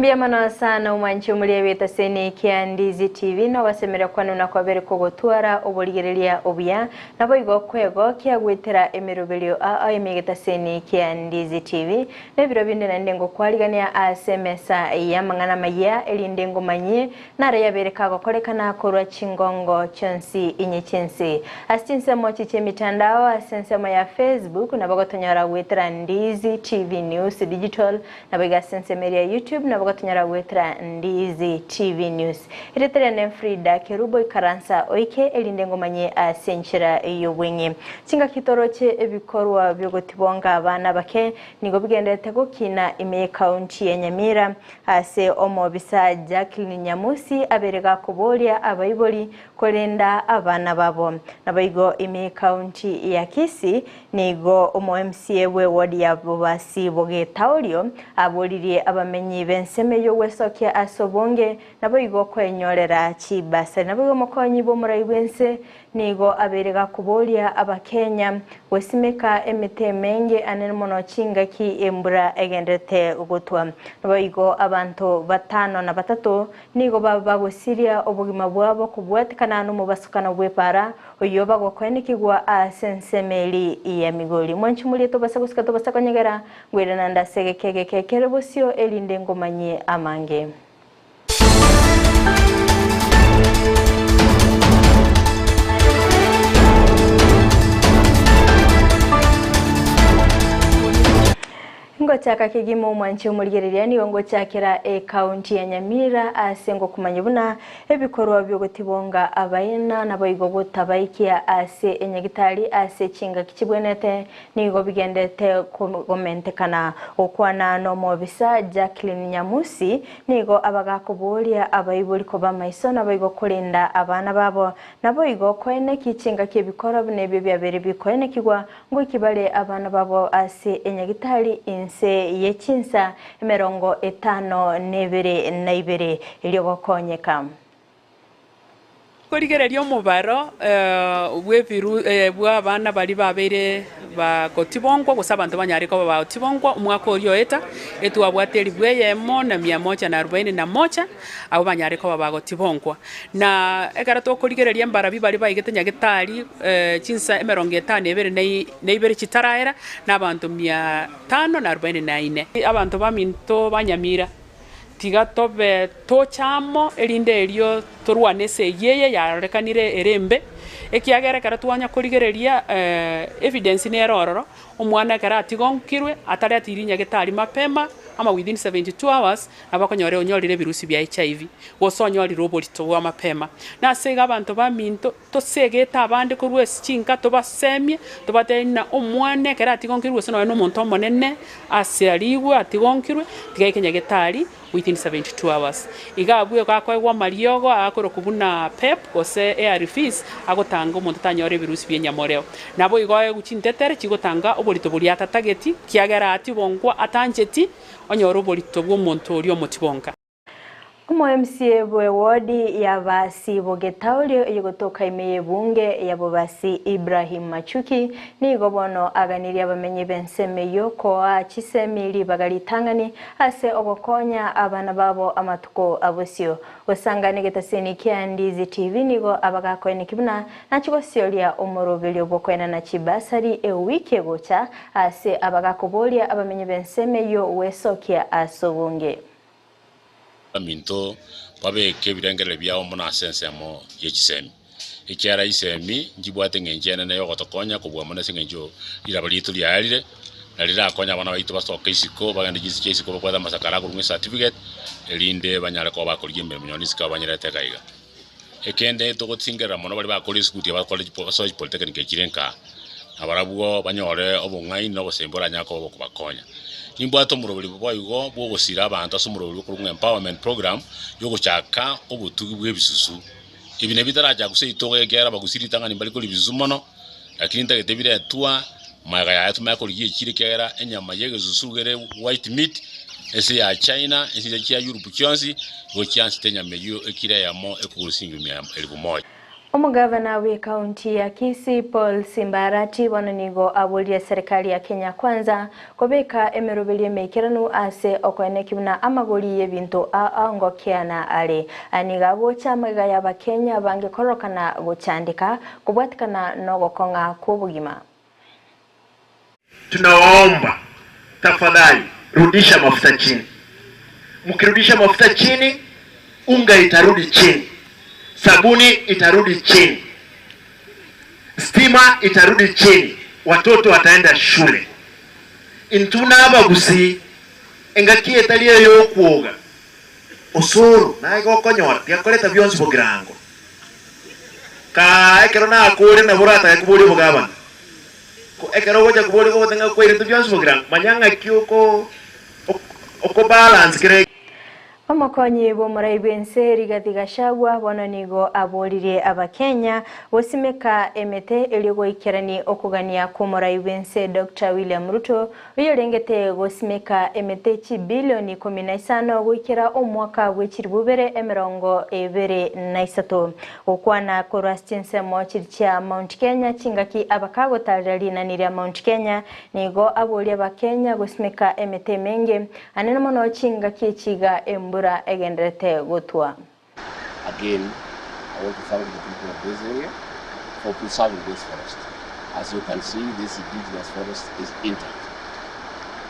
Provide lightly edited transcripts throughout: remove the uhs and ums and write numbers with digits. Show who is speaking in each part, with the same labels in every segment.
Speaker 1: Mbuya mono sana omwanchi omoria bw'etaseni kia Ndizi TV nogosemeria kwano na kwabere kogotwara oborigereria obuya naboigo kwegokia goetera emeroberio ao ime y'egetaseni kia Ndizi TV. Nebiro binde naende ngokwarigania ase emesa y'amang'ana amayia erinde ngomanyie naro yabere kagokorekana korwa chingongo chionsi inye chi'ense. Ase chinsemo echi chi'emitandao ase ensemo ya Facebook nabo gotonyora goetera Ndizi TV News Digital Naboigo ase ensemo eria ya YouTube nabo gotonyora goetera Ndizi TV News. Erieta riane Frida Kerubo ikaransa oike erinde ngomanye ase enchera y'obweng'e. Chingaki toroche ebikorwa biogotibonga abana abake nigo bigenderete gokina ime y'ecounty ya Nyamira ase omobisa Jacqueline Nyamusi abere gakoboria abaibori korenda abana babo. Naboigo ime y'ecounty ya Kisii Nigo omo-MCA bw'eward ya Bobasi Bogetaorio aboririe abamenyi b'ensemo ey'ogwesokia ase obonge naboigo kwenyorera chibasari. Naboigo omokonyi bw'omorai bw'ense nigo abeire gakoboria abakenya gwesimeka emete emenge anene mono chingaki embura egenderete gotwa. Naboigo abanto batano na batato Nigo bagosiria obogima bwabo kobwatikana nomobasukano bw'epaara, oyio bagokoenekigwa ase ensemo eria y'emigori. Mwanche morie tobasa gosika tobasa konyegera, ngwere naende ase egeka egeke kere bosio, erinde ngomanyie amange. Ngochaka kegima omwanche omorigereria nigo ngochakera ecounty ya Nyamira ase ngokumanya buna ebikorwa biogotibonga abaina naboigo gotabaikia ase enyagitari ase chingaki chibwenete nigo bigendete komentekana. Gokwana nomobisa Jacqueline Nyamusi nigo abagakoboria abaibori koba maiso naboigo korenda abana babo naboigo koeneki chingaki ebikorwa buna ebio biabeire bikoenekigwa Ngoiki bare abana babo ase enyagitari inse ye chinsa 52 erio gokonyeka.
Speaker 2: Korigereria omobaro bw'ebiru bw'abana baria babeire bagotibongwa, gose abanto banyare koba bagotibongwa omwaka oria oeta, etwabwate elifu eyemo na mia moja na arubaini na moja, abwo banyare koba bagotibongwa. Na ekero tokorigereria mbarabwo baria baigete nyagetari chinsa emerongo etano ebere na ibere chitaraera, na abanto mia tano na arubaini na ine. Abanto baminto ba Nyamira, tiga tobe toche amo, erinde erio torwane esegi eye yarorekanire ere embe, ekiagera ekero twanya korigereria evidence nere ororo, omwana ekero atigonkirwe ataretiri nyagetari mapema ama within 72 hours, Nabo okonyora onyorire ebirusi bia HIV, gose onyorire oborito bwa mapema. Nase igo abanto baminto, tosegete abande korwa ase chinka tobasemie, tobatebie ng'a omwana ekero atigonkirwe gose nonye na omonto omonene ase arigwe atigonkirwe, tiga aike nyagetari within 72 hours. Iga abwo igo akoegwa amariogo akorokwa buna pep gose ARVs, agotanga omonto tanyora ebirusi bia enyamoreo. Nabo igo aegwe chintetere chigotanga oborito boria atatageti, kiagera atigonkwa atancheti, Onyore oborito bw'omonto oria omotibonka.
Speaker 1: Omo-MCA bw'ewodi ya Basi Bogetaorio eyegotoka ime y'ebunge ya Bobasi Ibrahim Machuki nigo bono aganirie abamenyi b'ensemo eyio koa chisemi ribaga ritang'ani ase ogokonya abana babo amatuko abosio. Gosangana egetaseni kia Ndizi TV nigo abagakoeneki buna Nachie gosioria omoroberio bw'okoenana chibasari ewiki egocha ase abagakoboria abamenyi b'ensemo eyio gwesokia ase obonge.
Speaker 3: Abaminto babeke ebirengererio biabo mono ase ensemo ye chisemi, ekiagera chisemi nchibwate eng'encho enene y'ogotokonya kobua mono ase eng'encho riraba riaito riarire, na rirakonye abana baito basoke isiko, bagende chinse chia isiko babwate amasakara akorwa ecertificate, erinde banyare koba bakorigia emeremo nonye isiko abanyerete iga iga. Ekende togotingerera mono baria bakore esukuru bakore basoe chipolytechnic echire nkaa, nabarabwo banyore obong'aini na obosemia boranyare koba bokobakonya. Nimbwate omoroberi boigo bw'ogosira abanto ase omoroberi okorokwa ng'a empowerment program, yogochaka obotugi bwa ebisusu. Ebi nabio bitarachakwa seito iga ekiagera abagusii ritang'ani mbari koria ebisusu mono, lakini ntagete biretwa magega yaye tomanye korigia echiro ekiagera enyama ya egesusu iga ere white meat, ense ya China, ense chia Europe chionsi, igo chianchete enyama eyio ekiro eyemo ekogora siringi mia elifu moja.
Speaker 1: Omogavana bw'ekaunti ya Kisii Paul Simba Arati bono nigo aborire serikali ya Kenya Kwanza kobeka emeroberio emeikeranu ase okoeneki buna amagori y'ebinto aongokiana are. Aya nigo agocha amaiga y'Abakenya abange kororokana gochandeka kobwatikana nogokong'a kw'obogima.
Speaker 4: Tunawaomba tafadhali, rudisha mafuta chini. Mkirudisha mafuta chini, unga itarudi chini, sabuni itarudi chini, stima itarudi chini, watoto wataenda shule. Intwe nabagusi engaki etari ey'okwoga osoro naye gokonyora tiakoreta bionsi bogirango kaa ekero nakore nabo oratake koboria obogabana Ko ekero ogocha koboria ogote ng'a kwairetwe bionsi bogirango manya ng'aki oko oko balance kera.
Speaker 1: Omokonyi bw'omorai bw'ense Rigathi Gachagua bono nigo aboririe Abakenya gosimeka emete erio goikerani okogania kw'omorai bw'ense Doctor William Ruto oyorengete gosimeka emete chibilioni ikomi na isano goikera omwaka bwe chilifu ibere emerongo ebere na isato. Gokwana korwa ase chinsemo chiria chia Mount Kenya chingaki abakagotarera rinani ria Mount Kenya nigo aboria Abakenya gosimeka emete emenge Anene mono chingaki echi iga embura egenderete gotwa.
Speaker 5: Again I want to thank the people of this area for preserving this forest. As you can see this indigenous forest is intact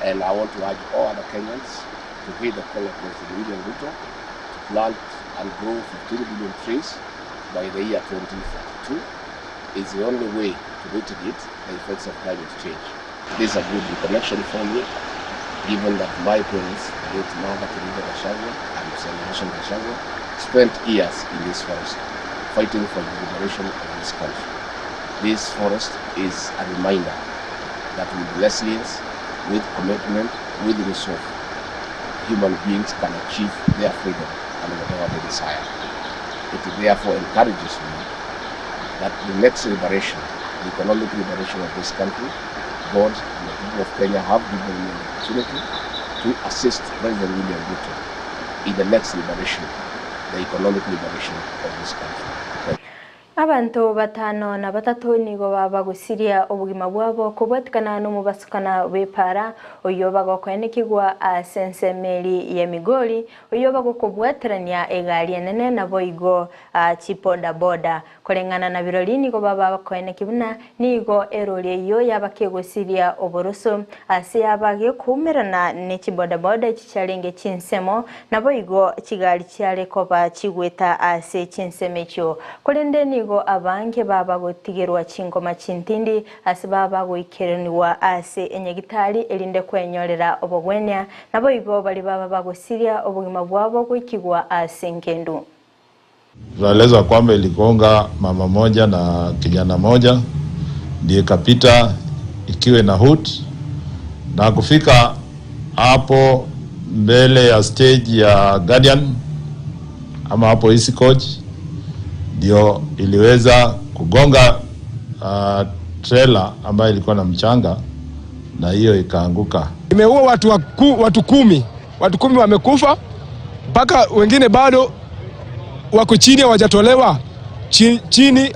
Speaker 5: and I want to urge all other Kenyans to heed the call of President William Ruto to plant and grow 15 billion trees by the year 2032. It's the only way to mitigate the effects of climate change. This is a good reconnection for me, given that my parents, the late Martha Kiriga Gachagua and Mzee Gachagua, spent years in this forest fighting for the liberation of this country. This forest is a reminder that with resilience, with commitment, with resolve, human beings can achieve their freedom and whatever they desire. It therefore encourages me that the next liberation, the economic liberation of this country, God and the people of Kenya have given me an opportunity to assist President William Ruto in the next liberation, the economic liberation of this country. Thank you.
Speaker 1: Abanto batano na batato nigo babagusiria obogima bwabo kobwatikana nomobasukana bw'epaara, oyio bagokoenekigwa ase ensemo eria ya Migori, oyio bagokobwaterania egari enene naboigo chibodaboda. Koreng'ana na birori nigo baba bakoeneki buna nigo erori eyio yaba kegosiria oboroso ase yaba gekoumerana ne chibodaboda echi chiarenge chinsemo, naboigo chigari chiare koba chigweta ase chinsemo echio. Korende nigo abange baba gotigerwa chingoma chintindi ase baba goikeranigwa ase enyagitari erinde kwenyorera obogwenia, naboigo baria baba bagosiria obogima bwabo goikigwa ase engendu.
Speaker 6: Tunaelezwa kwamba iligonga mama moja na kijana moja ndiyo ikapita ikiwa na hoot na kufika hapo mbele ya stage ya Guardian ama hapo Easy Coach ndio iliweza kugonga trailer ambayo ilikuwa na mchanga na hiyo ikaanguka.
Speaker 7: Imeua watu, watu 10, watu 10 wamekufa, mpaka wengine bado wako chini hawajatolewa chini,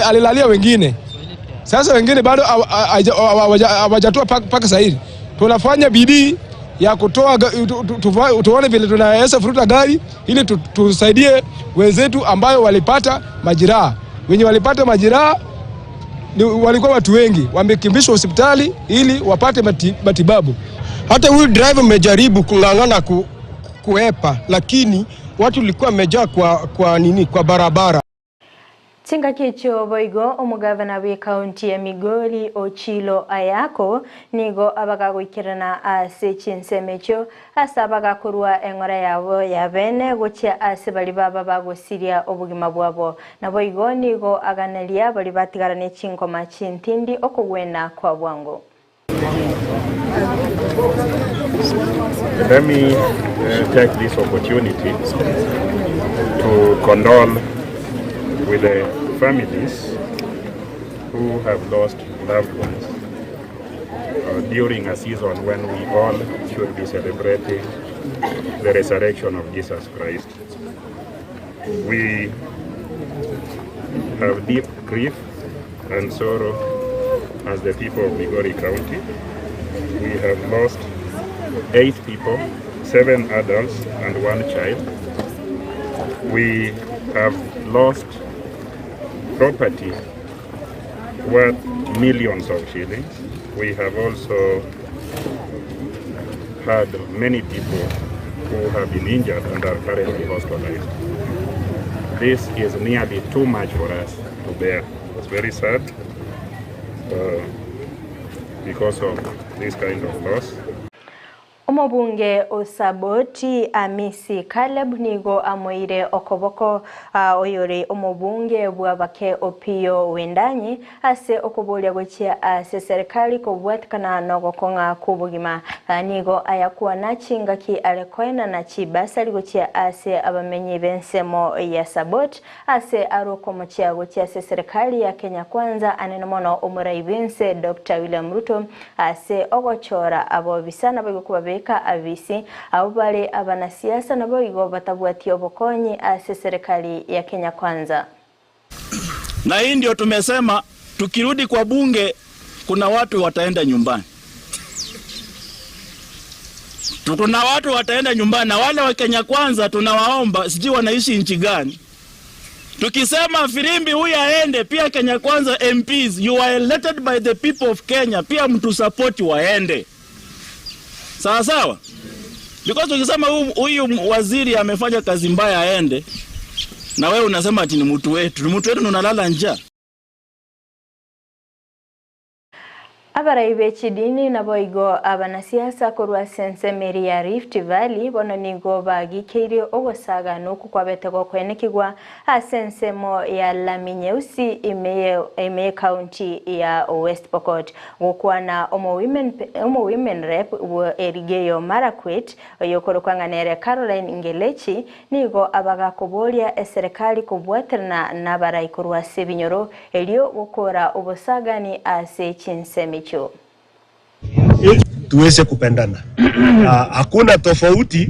Speaker 7: alilalia wengine. Sasa wengine bado hawajatoa mpaka sasa hivi. Tunafanya bidii ya kutoa tuone vile tunaweza furuta gari ili tusaidie wenzetu ambayo walipata majeraha. Wenye walipata majeraha ni walikuwa watu wengi, wamekimbishwa hospitali ili wapate matibabu.
Speaker 8: Hata huyu driver amejaribu kung'ang'ana kuepa, lakini watu walikuwa wamejaa kwa nini kwa barabara.
Speaker 1: Chingaki echio boigo omogavana bw'ekaunti ya Migori Ochilo Ayako nigo abagagoikerana ase chinsemo echio ase abagakorwa eng'ora yabo ya bene gochia ase bari baba bagosiria obogima bwabo naboigo nigo aganeria bari batigara ne chingoma chintindi okogwena kwa bwango.
Speaker 9: Let me take this opportunity to condole with the families who have lost loved ones during a season when we all should be celebrating the resurrection of Jesus Christ. We have deep grief and sorrow as the people of Migori County. We have lost eight people, seven adults and one child. We have lost property worth millions of shillings. We have also had many people who have been injured and are currently hospitalized. This is nearly too much for us to bear. It's very sad because of this kind of loss.
Speaker 1: Omobunge o Saboti Amisi Caleb nigo amoeire okoboko oyore omobunge bw'abake Opiyo Wendanyi ase okoboria gochia ase serikali kobwatikana nogokong'a kw'obogima. Nigo ayakwana chingaki are koenana chibasari gochia ase abamenyi b'ensemo ya Saboti Ase aro okomochia gochia ase eserekari ya Kenya Kwanza anene mono omorai bw'ense Doctor William Ruto ase ogochora abobisa naboigo kobabeka abisi abwo bare abanasiasa naboigo batabwati obokonyi ase eserekari ya Kenya Kwanza.
Speaker 10: Na hii ndio tumesema tukirudi kwa bunge kuna watu wataenda nyumbani. Kuna watu wataenda nyumbani na wale wa Kenya Kwanza tunawaomba, sijui wanaishi nchi gani. Tukisema firimbi huyu aende, pia Kenya Kwanza MPs, you are elected by the people of Kenya, pia mtu support waende. Sawa sawa? Because tukisema huyu waziri amefanya kazi mbaya aende, na wewe unasema ati ni mtu wetu, ni mtu wetu na unalala njaa.
Speaker 1: Abarai be chidini naboigo abanasiasa korwa ase ensemo eria ya Rift Valley bono nigo bagikeirie ogosaga okwo kwabete gokoenekigwa ase ensemo ya Lami Nyeusi ime ye county ya West Pokot. Gokwana omo women rep bwe Elgeyo Marakwet oyokorokwa ng'a nere Caroline Ngelechi nigo abagakoboria eserekari kobwaterana nabarai korwa ase ebinyoro Erio gokora obosagani ase chinsemicho.
Speaker 11: Tuweze kupendana. Hakuna tofauti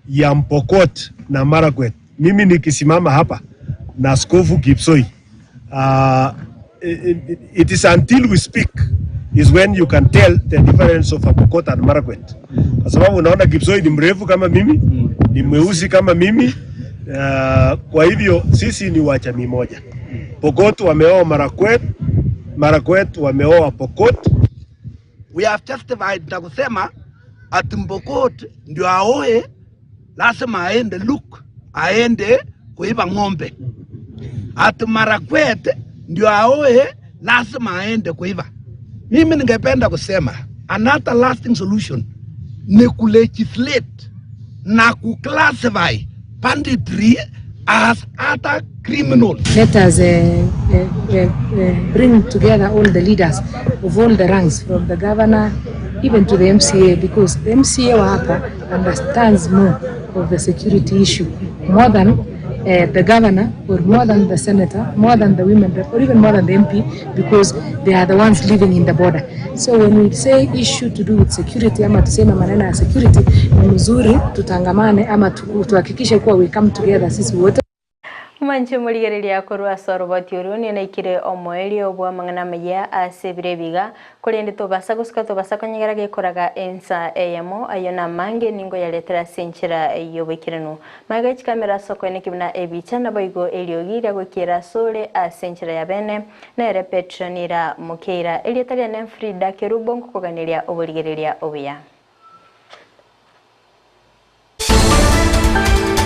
Speaker 11: ya Mpokot na Marakwet. Mimi nikisimama hapa na Askofu Kipsoi, it is until we speak is when you can tell the difference of a Pokot and Marakwet. Kwa sababu unaona Kipsoi ni mrefu kama mimi, ni mweusi kama mimi. Kwa hivyo sisi ni wa jamii moja. Pokot wameoa Marakwet, Marakwet wameoa Pokot.
Speaker 12: We have justified na kusema ati Mpokot ndio aoe lazima aende look, aende kuiba ng'ombe. Ati Marakwet ndio aoe lazima aende kuiba. Mimi ningependa kusema another lasting solution ni kulegislate na kuclassify banditry as other criminal.
Speaker 13: Let us bring together all the leaders of all the ranks from the governor even to the MCA because the MCA wa hapa understands more of the security issue more than the governor or more than the senator, more than the women rep or even more than the MP because they are the ones living in the border. So when we say issue to do with security ama tuseme maneno ya security, ni mzuri tutangamane ama tuhakikishe kuwa we come together sisi wote.
Speaker 1: Omanche morigereria korwa ase oroboti orwo nigo naikire omoerio bw'amang'ana amaya ase ebiro ebiga, korende tobasa gosuka tobasa konyegera gekoraga ensa eyemo ayio namange ningo yaretera ase enchera y'oboikeranu. Magega echikamera ase okoeneki buna ebicha naboigo eriogi ria goikera asore ase enchera ya bene nere Petronira Mokeira. Erieta riane Frida Kerubo nkokoganeria oborigereria obuya.